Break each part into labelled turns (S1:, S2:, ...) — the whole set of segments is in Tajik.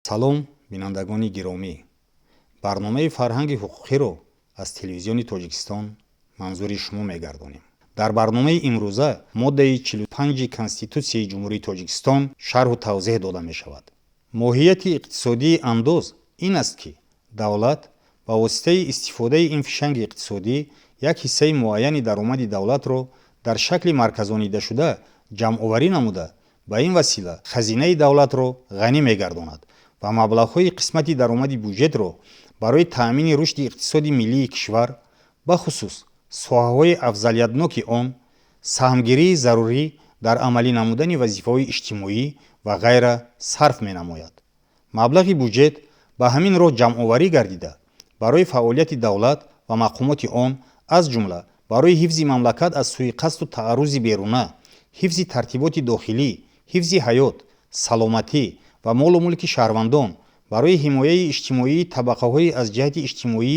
S1: Салом, бинандагони гиромӣ! Барномаи «Фарҳанги ҳуқуқиро» аз Телевизиони Тоҷикистон манзури шумо мегардонем. Дар барномаи имрӯза моддаи 45-и Конститутсияи Ҷумҳурии Тоҷикистон шарҳу тавзеҳ дода мешавад. Моҳияти иқтисодии андоз ин аст, ки давлат ба воситаи истифодаи ин фишанги иқтисодӣ як ҳиссаи муайяни даромади давлатро дар шакли марказонидашуда ҷамъоварӣ намуда, ба ин васила хазинаи давлатро ғанӣ мегардонад ва маблағҳои қисмати даромади буҷетро барои таъмини рушди иқтисоди миллии кишвар, бахусус соҳаҳои афзалиятноки он, саҳмгирии зарурӣ дар амалӣ намудани вазифаҳои иҷтимоӣ ва ғайра сарф менамояд. Маблағи буҷет ба ҳамин роҳ ҷамъоварӣ гардида, барои фаъолияти давлат ва мақомоти он, аз ҷумла барои ҳифзи мамлакат аз суиқасду тааррузи беруна, ҳифзи тартиботи дохилӣ, ҳифзи ҳаёт, саломатӣ ва молу мулки шаҳрвандон, барои ҳимояи иҷтимоии табақаҳои аз ҷиҳати иҷтимоӣ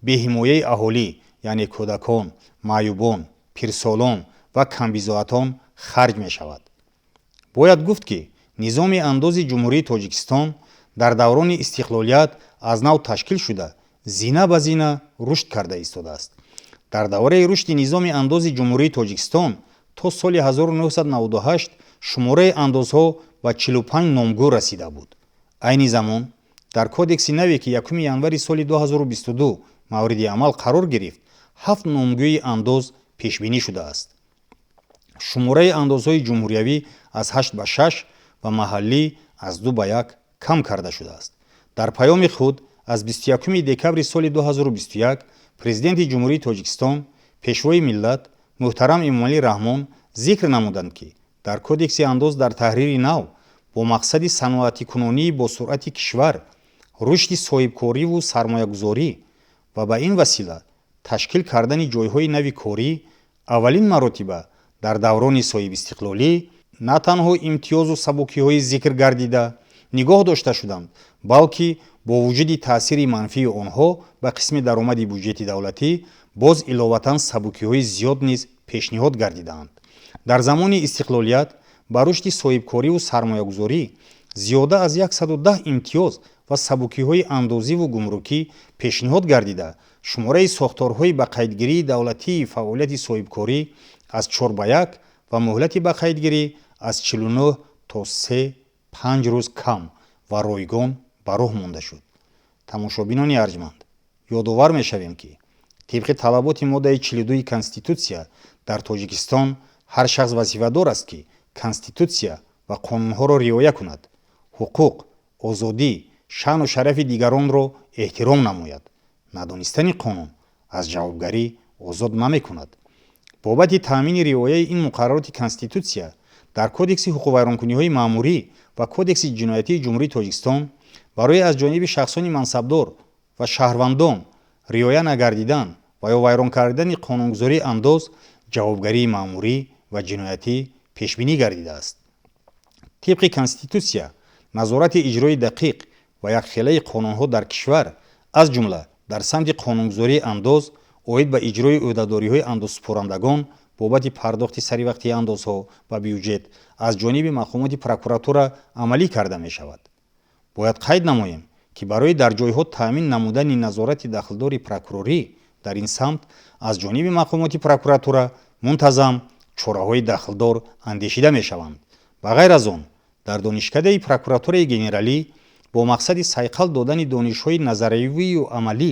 S1: беҳимояи аҳолӣ, яъне кӯдакон, маъюбон, пирсолон ва камбизоатон харҷ мешавад. Бояд гуфт, ки низоми андози Ҷумҳурии Тоҷикистон дар даврони истиқлолият аз нав ташкил шуда, зина ба зина рушд карда истодааст. Дар давраи рушди низоми андози Ҷумҳурии Тоҷикистон то соли 1998 шумораи андозҳо ба 45 номгӯ расида буд. Айни замон дар кодекси наве, ки 1 январи соли 2022 мавриди амал қарор гирифт, ҳафт номгӯи андоз пешбинӣ шудааст. Шумораи андозҳои ҷумҳуриявӣ аз ҳашт ба шаш ва маҳаллӣ аз ду ба як кам карда шудааст. Дар паёми худ аз 21 декабри соли 2021 Президенти Ҷумҳурии Тоҷикистон, Пешвои миллат муҳтарам Эмомалӣ Раҳмон зикр намуданд, ки дар Кодекси андоз дар таҳрири нав бо мақсади саноатикунонии босуръати кишвар, рушди соҳибкориву сармоягузорӣ ва ба ин васила ташкил кардани ҷойҳои нави корӣ, аввалин маротиба дар даврони соҳибистиқлолӣ на танҳо имтиёзу сабукиҳои зикр гардида нигоҳ дошта шуданд, балки бо вуҷуди таъсири манфии онҳо ба қисми даромади буҷети давлатӣ, боз иловатан сабукиҳои зиёд низ пешниҳод гардидаанд. Дар замони истиқлолият ба рушди соҳибкориву сармоягузорӣ зиёда аз 110 имтиёз ва сабукиҳои андозиву гумрукӣ пешниҳод гардида, шумораи сохторҳои ба қайдгирии давлатии фаъолияти соҳибкорӣ аз 4 ба 1 ва муҳлати ба қайдгирӣ аз 49 то 3-5 рӯз кам ва ройгон ба роҳ монда шуд. Тамошобинони арҷманд, ёдовар мешавем, ки тибқи талаботи моддаи 42-и Конститутсия дар Тоҷикистон ҳар шахс вазифадор аст, ки Конститутсия ва қонунҳоро риоя кунад, ҳуқуқ, озодӣ, шаъну шарафи дигаронро эҳтиром намояд. Надонистани қонун аз ҷавобгарӣ озод намекунад. Бобати таъмини риояи ин муқаррароти Конститутсия дар Кодекси ҳуқуқвайронкуниҳои маъмурӣ ва Кодекси ҷиноятии Ҷумҳурии Тоҷикистон барои аз ҷониби шахсони мансабдор ва шаҳрвандон риоя нагардидан ва ё вайрон кардани қонунгузории андоз ҷавобгарии маъмурӣ ва ҷиноятӣ пешбинӣ гардидааст. Тибқи Конститутсия, назорати иҷрои дақиқ ва якхелаи қонунҳо дар кишвар, аз ҷумла дар самти қонунгузории андоз, оид ба иҷрои ӯҳдадориҳои андозсупорандагон бобати пардохти саривақтии андозҳо ба бюҷет аз ҷониби мақомоти прокуратура амалӣ карда мешавад. Бояд қайд намоем, ки барои дар ҷойҳо таъмин намудани назорати дахлдори прокурорӣ дар ин самт аз ҷониби мақомоти прокуратура мунтазам чораҳои дахлдор андешида мешаванд. Ба ғайр аз он, дар Донишкадаи прокуратураи генералӣ бо мақсади сайқал додани донишҳои назариявию амалӣ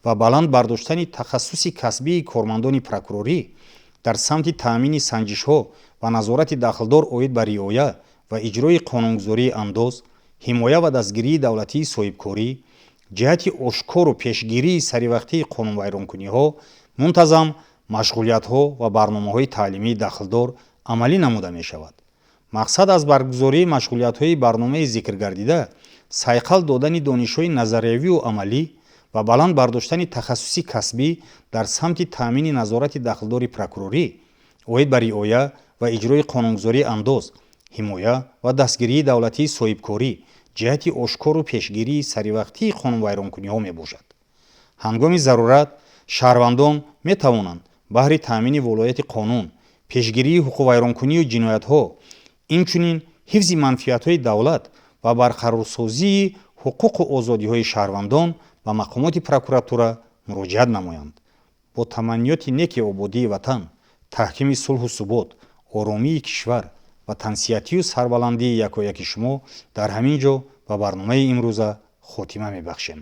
S1: ва баланд бардоштани тахассуси касбии кормандони прокурорӣ дар самти таъмини санҷишҳо ва назорати дахлдор оид ба риоя ва иҷрои қонунгузории андоз, ҳимоя ва дастгирии давлатии соҳибкорӣ, ҷиҳати ошкору пешгирии саривақтии қонунвайронкуниҳо мунтазам машғулиятҳо ва барномаҳои таълимии дахлдор амалӣ намуда мешавад. Мақсад аз баргузории машғулиятҳои барномаи зикргардида сайқал додани донишҳои назариявию амалӣ ва баланд бардоштани тахассуси касбӣ дар самти таъмини назорати дахлдори прокурорӣ оид ба риоя ва иҷрои қонунгузории андоз, ҳимоя ва дастгирии давлатии соҳибкорӣ, ҷиҳати ошкору пешгирии саривақтии қонунвайронкуниҳо мебошад. Ҳангоми зарурат шаҳрвандон метавонанд баҳри таъмини волояти қонун, пешгирии ҳуқуқвайронкунию ҷиноятҳо, инчунин ҳифзи манфиатҳои давлат ва барқарорсозии ҳуқуқу озодиҳои шаҳрвандон ба мақомоти прокуратура муроҷиат намоянд. Бо таманниёти неки ободии ватан, таҳкими сулҳу субот, оромии кишвар ва тансиҳатию сарбаландии якояки шумо дар ҳамин ҷо ба барномаи имрӯза хотима мебахшем.